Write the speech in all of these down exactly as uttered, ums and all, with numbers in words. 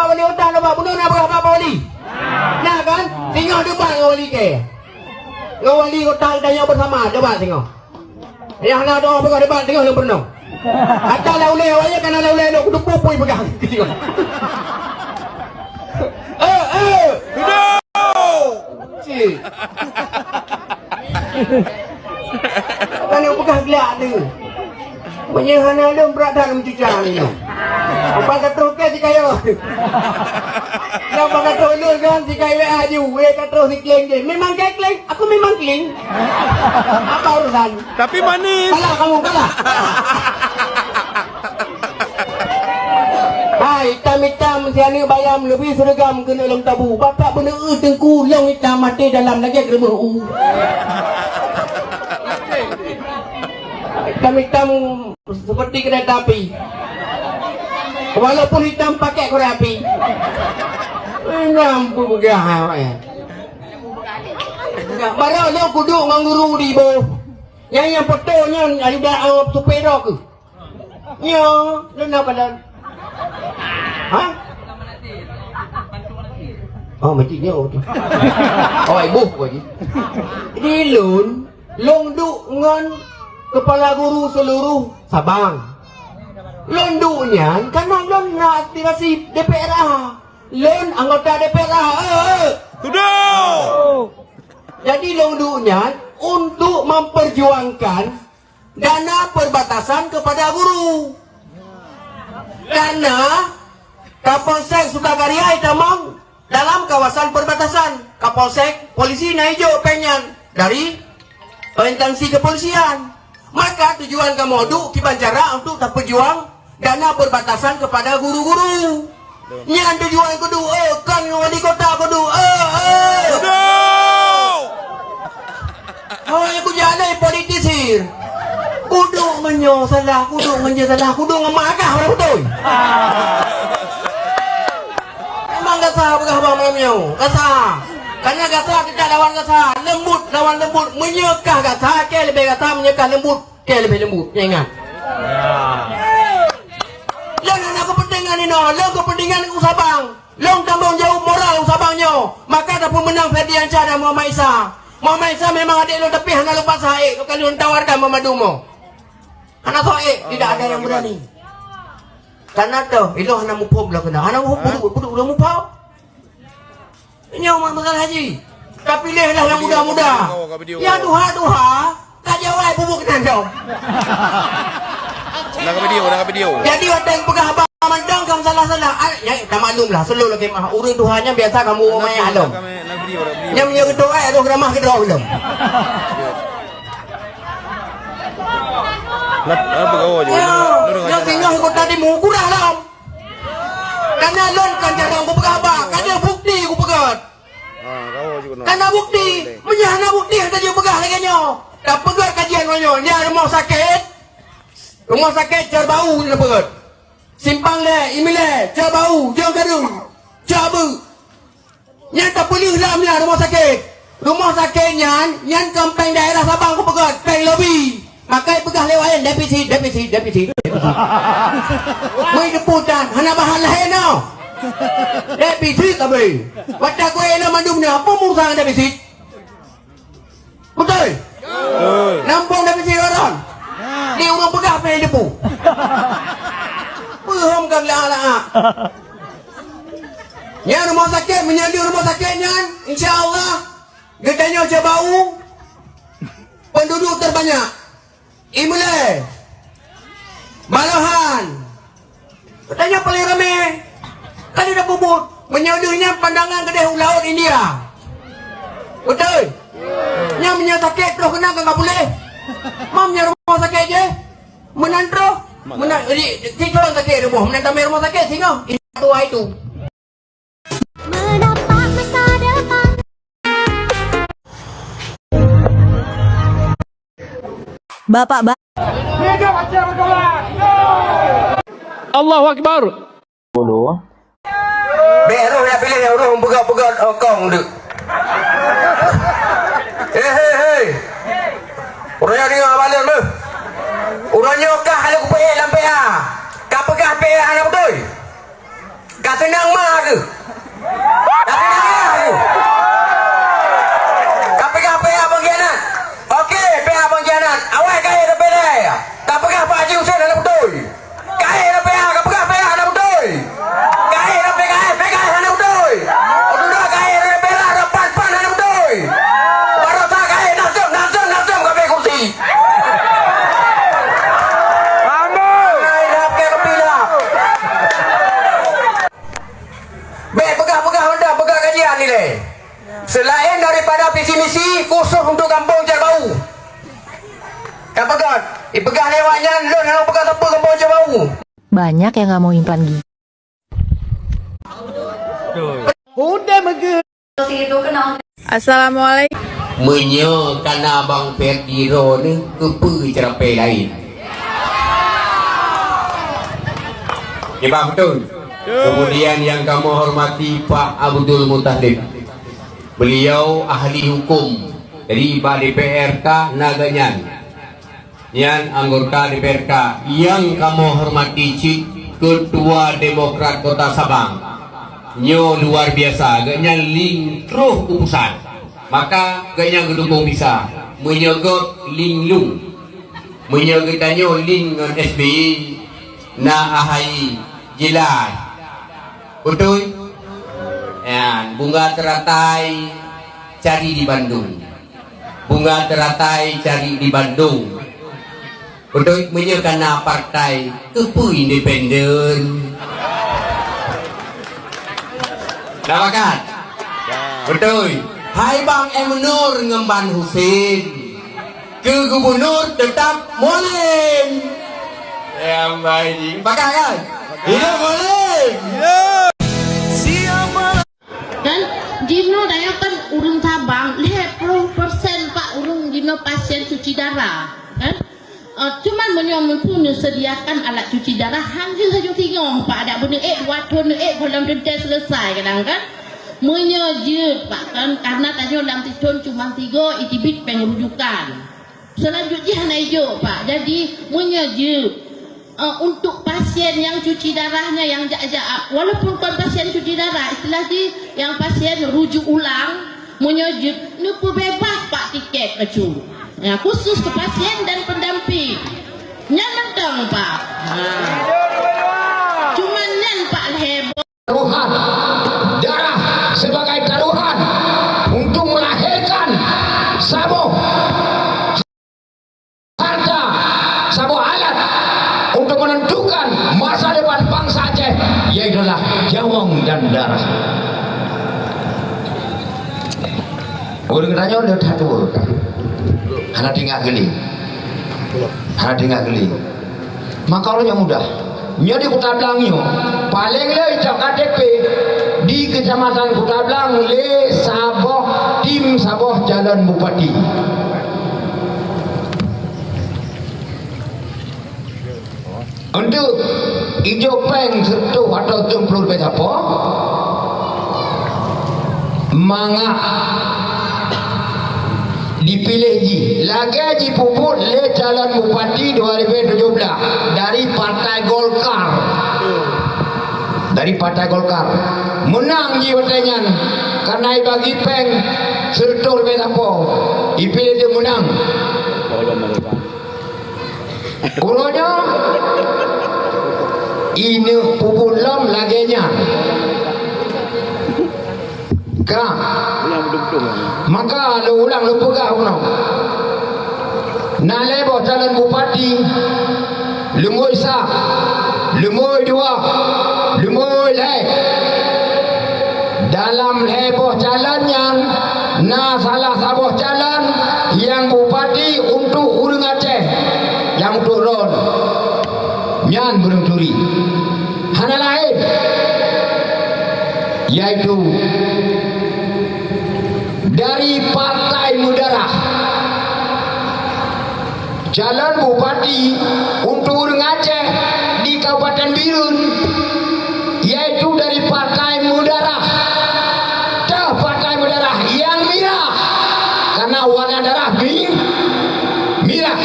Wali kota na bak bunoe na beurapa wali? Na kan? Singoh debat ngon wali kèe. Ngon wali kota tanyoe beusama debat singoh. Nyang hana doa peugah debat singoh lôn peurunoe. Ata la ulèe awak nyan kana la ulèe lôn kuteupue pui peugah. Eh, eh. Cik. Bukan yang peugah gelak tu. Meunyoe hana lôn brat that meucuca ni. Empat ratus ke si kayo. Yang empat ratus lôn kan si kayo aju. Weh, empat ratus si kling je. Memang kayo kling. Aku memang kling. Apa urusan? Tapi manis. Kalah kamu, kalah. Hai, itam-itam si aneuk bayam leubeh seureugam keuneuk lôn tabu. Bapak beuneueh teungku lôn itam maté dalam lagèe keureumeue u. Itam-itam seperti kereta api. Walaupun itam pakai korek api. Ngam peugah awak nyan. Baroe lôn kuduek ngon guru di boh. Nyang, nyang foto nyan ajudan, eh, supir droe keuh. Nyoe, lôn na padan. Ha? Oh, meucik nyoe tu. Oh, iboh ko ji. Di lôn, lôn duek ngon kepala guru seluruh Sabang. Lôn duek nyan karena lôn na aspirasi D P R A. Lôn anggota D P R A. Eh, eh. Tuduh. Jadi lôn duek nyan untuk memperjuangkan dana perbatasan kepada guru. Karena Kapolsek Sukakarya itamong dalam kawasan perbatasan. Kapolsek, polisi na ijok péng nyan dari instansi kepolisian. Maka tujuan kamoe duek kiban cara untuk tapeujuang dana perbatasan kepada guru-guru. Nyan tujuan kuduek, eh, kon ngon wali kota kuduek, eh, eh. Kuduek! Hoi, kujalai politisir. Kuduek meunyoe salah, kuduek meunyoe salah, kuduek ngon mak agah orang beutôi. Memang gata peugah bang malam nyoe. Gata. Karena gata tidak lawan gata. Lembut lawan lembut. Meunyoe kah gata, ke leubeh gata, meunyoe kah lembut. Oke, leubeh lembut, nyan ingat. Ya. Lôn hana kepentingan inoe, lôn kepentingan u Sabang. Lôn tanggong jaweueb moral u Sabang nyoe. Maka tapeumeunang Ferdiansyah dan Muhammad Isa. Muhammad Isa memang adék lôn, tapi hana lôn paksa, eh, ka lôn tawarkan meumadu mo. Hana soe, eh, tidak ada yang berani. Karena toh, ilôn hana muphom lah kena. Hana muphom, ha? Puduk, puduk, puduk, puduk muphom. Nyoe mak masalah haji. Tapiléh lah nyang muda-muda. Nyang tuha-tuha, ka jawai bubuk nandong. Dah ka video, dah ka video. Jadi watèe peugah haba mantong ka salah-salah. Ah, ya, ta maklum lah, seulôt lagèe mah. Ureueng tuha nyan biasa kamoe ureueng manyang lom. Dah ka video, dah ka video. Nyang meunyoe geudoa, roh geuramah keudroe lom. Lah, lah, begawa je. Nyoe, nyoe singoh kota timu, kurang lom. Kana lôn kan jarang kupeugah haba, kana bukti kupeugah. Ha, gawa je keunoe. Kana bukti, meunyoe hana bukti hana tajeuet peugah lagèe nyoe. Tapeugah kajian nyoe, nyan rumoh sakét. Rumoh sakét Cot Bau tapeugah. Simpang Lhèe, Imilèe, Cot Bau, Jong Gadong, Cot Beuk. Nyan tapeuleueh lam nyan rumoh sakét. Rumoh sakét nyan, nyan kon péng daerah Sabang kupeugah, péng lobi. Maka ipeugah lé awak nyan defisit, defisit, defisit, defisit. Meuidepu tan, hana bahan laén noh. Defisit tapi. Watèe kuék lom mandum nyoe, peue meurusan defisit? Beutôi? Beutôi. Nampung defisit orang. Di ureueng peugah péng depu. Peuhom ka la-la. Nyan rumoh sakét, meunyoe di rumoh sakét nyan, insya Allah, geutanyoe Cot Bau, penduduk terbanyak. Imilèe, Balohan. Geutanyoe paléng ramé. Kali dah peubuet. Meunyoe deuh nyan pandangan keudéh u laôt India. Beutôi? Nyan meunyoe sakét troh keunan ka puléh. Mam nyan rumoh sakét jih. Meunan troh. Meunan, jadi, si troh sakét rumoh. Meunan tamé rumoh sakét singoh. Itu, itu. Menapak masa depan. Bapak ba- Allahu Akbar. Dulu. Bèk roh jak piléh nyang roh peugöt-peugöt, oh, kong deuek. Hei, hei, hei. Ureueng nyoe deungö bak lôn beuh. Ureueng nyoe kah lôn kupeuék lam P A. Ka peugah P A hana beutôi. Ka seunang ma Daripada visi misi khusus untuk Kampung Jar Bau. Ka peugah, ipeugah lewat nyan, lôn hana peugah sapeue Kampung Jar Bau. Banyak yang nggak mau implan gigi. Assalamualaikum. Meunyoe kana Bang Ferdi droeneuh, keupeue ceurapée laén? Kiban beutôi. Kemudian yang kamoe hormati Pak Abdul Muttalib. Beliau ahli hukum. Jadi bak D P R ka na geuh nyan. Nyan anggota D P R K nyang kamoe hormati cit, Ketua Demokrat Kota Sabang. Nyoe luar biasa, geuhnyan ling troh u pusat. Maka geuhnyan geudukong bisa. Meunyoe gob ling lung. Meunyoe geutanyoe ling ngon S B Y, na ahai jelas. Beutôi? Nyan, bunga teratai cari di Bandung. Bunga teratai cari di Bandung. Beutôi, meunyoe kana partai, keupeue independen? Dah pakat? Beutôi. Hai Bang M Nur ngon Ban Husein, keu gubunur teutap Mualem. Ya, baik. Pakat kan? Hidup Mualem! Kan? Jinoe tanyoe kan ureueng Sabang, lhèe ploh persen Pak ureueng jinoe pasien cuci darah. Kan? Eh, cuman meunyoe meunteue neuseudiakan alat cuci darah, han jeuet laju singoh, Pak. Dak beuneuk ék, dua thon neuk ék, goh lom teuntèe selesai kadang kan. Meunyoe jeuet, Pak, kan, karena tanyoe lam sithon cuman tiga, iteubiet péng rujukan. Seulanjut jih hana ijok, Pak. Jadi, meunyoe jeuet, eh, untuk pasien nyang cuci darah nyan nyang jak-jak, walaupun kon pasien cuci darah, istilah jih nyang pasien rujuk ulang, meunyoe jeuet, neupeubeubaih, Pak, tiket bacut. Ya, khusus keu pasien dan pendamping. Nyan mantong, Pak. Ha. Cuman nyan, Pak, lhèe boh. Taruhan darah sebagai taruhan untuk melahirkan saboh harta, saboh alat untuk menentukan masa depan bangsa Aceh, yaitu adalah nyawong dan darah. Ureueng tanyoe le that tuwoe. Hana tinggai geuli. Hana tinggai geuli. Maka ureueng nyang mudah. Nyoe di Kuta Blang nyoe, paleng le ijok K T P di Kecamatan Kuta Blang le saboh tim saboh calon bupati. Untuk ijok péng seureutôh atau tujoh ploh ribèe sapo, mangat dipiléh jih. Lagèe jipeubuet lé calon bupati dua ribu tujuh belas dari Partai Golkar. Dari Partai Golkar. Meunang jih watèe nyan, karena ibagi péng seureutôh ribèe sapo, ipiléh jih meunang. Uroe nyoe, ineuk peubuet lom lagèe nyan. Ka. Maka lôn ulang lôn peugah unoe. Na lhèe boh calon bupati, leumoi sa, leumoi dua, leumoi lhèe. Dalam lhèe boh calon nyan, na salah saboh calon nyang bupati untuk ureueng Aceh nyang untuk ron. Nyan Burung Turi. Hana laén, yaitu dari Partai Mudarah. Calon bupati untuk ureueng Aceh di Kabupaten Bireuen, yaitu dari Partai Mudarah. Teuh Partai Mudarah nyang mirah, karena warna darah mi-, mirah.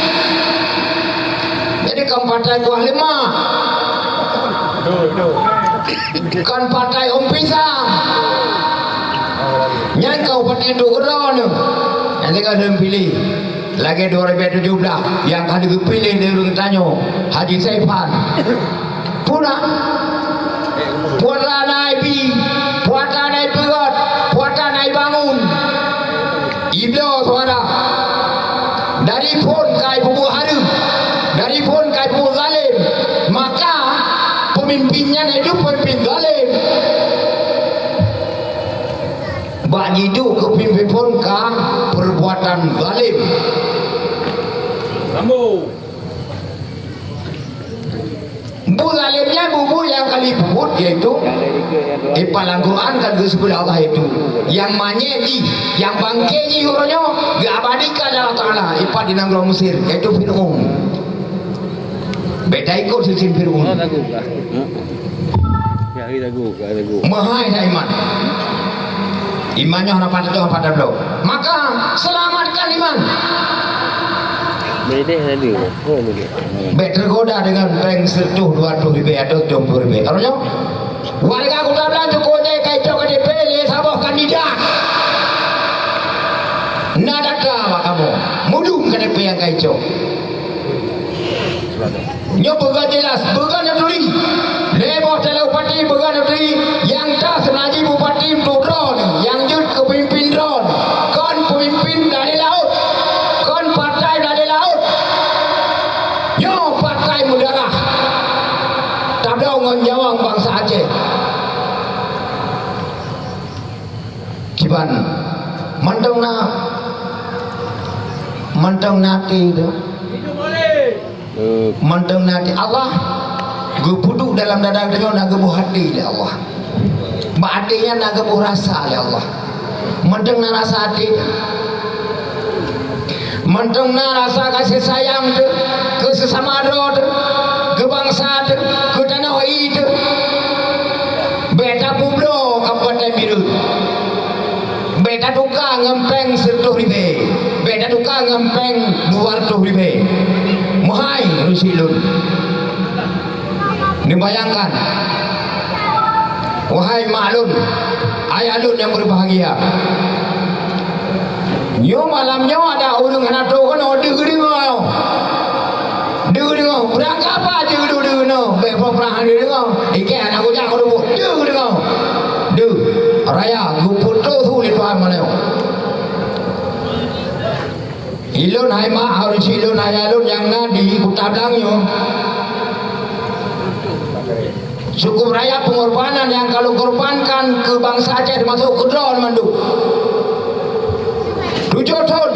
Jadi kon partai kuah leumah, kon partai ôm pisang. Nyan Kabupaten Duek Keudroe nyoe. Nyang tinggai lôn piléh. Lagèe dua ribu tujuh belas nyang ka geupiléh lé ureueng tanyoe, Haji Saifan. Puna, putra na ibi, putra na ipeugöt, putra na ibangun. Ibloe suara. Dari phon ka ipeubuet hareuem, dari phon ka ipeubuet zalem. Maka peumimpin nyan itu peumimpin zalem. Bak jiduek keu pimpin phon ka perbuatan zalim. Rambo. Bu zalim nyan bubu nyang ka lipeubuet, yaitu ipat lam Quran ka geuseubeut Allah, yaitu nyang manyét jih, nyang bangké jih uroe nyoe geuabadikan lé Allah Taala ipat di nanggroe Mesir, yaitu Fir'aun. Beda ikut sistem Fir'aun. Oh, lagu kah? Ya, hari lagu, hari lagu. Meuhai na iman. Iman nyoe hana patah, hana patah bloe. Maka selamatkan iman. Beda tadi. Oh, beda. Bèk teugoda dengan péng seratus, dua ratus ribèe atau tujuh puluh ribèe. Artinya, warga Kota Blang cukôp jai ka icok K T P lé saboh kandidat. Na data bak kamoe. Mudum K T P nyang ka icok. Nyoe peugah jelas, peugah neuturi. Lé boh calon bupati peugah neuturi, nyang tah seumeunan jih bupati untuk droe, nyang jeuet keu peumimpin droe. Kon peumimpin dari laôt, kon partai dari laôt. Nyoe partai meudarah. Tabloe ngon nyawöng bansa Aceh. Kiban mantong na, mantong na até tu. Eh, mantong na até Allah geupeuduek dalam dada geutanyoe, na geuboh até lé Allah. Bak até nyan na geuboh rasa lé Allah. Mantong na rasa até. Mantong na rasa kasih sayang teuh keu sesama droe teuh, keu bansa teuh, keu tanoh ie teuh. Bèk tapeubloe Kabupaten Bireuen. Bèk tatuka ngon péng seratus ribèe. Bèk tatuka ngon péng dua ratus ribèe. Meuhai ureueng syik lôn. Neubayangkan, wahai mak lôn, ayah lôn nyang berbahagia. Nyoe malam nyoe ada ureueng hana trôh keunoe, deuh geudeungoe. Deuh geudeungoe. Beurangkapa deuh, deuh, deuh keunoe? Bèk peue prang hana deuh deungoe. Ikèe hana kujak keu lubuk. Deuh geudeungoe. Deuh. Raya geupeutrôh su lé Tuhan malam nyoe. Ilôn hai mak, harôh ilôn ayah lôn nyang na di Kuta Blang nyoe. Cukup raya pengorbanan nyang ka lôn korbankan keu bansa Aceh, teumasok keu droe mandum. Tujoh thon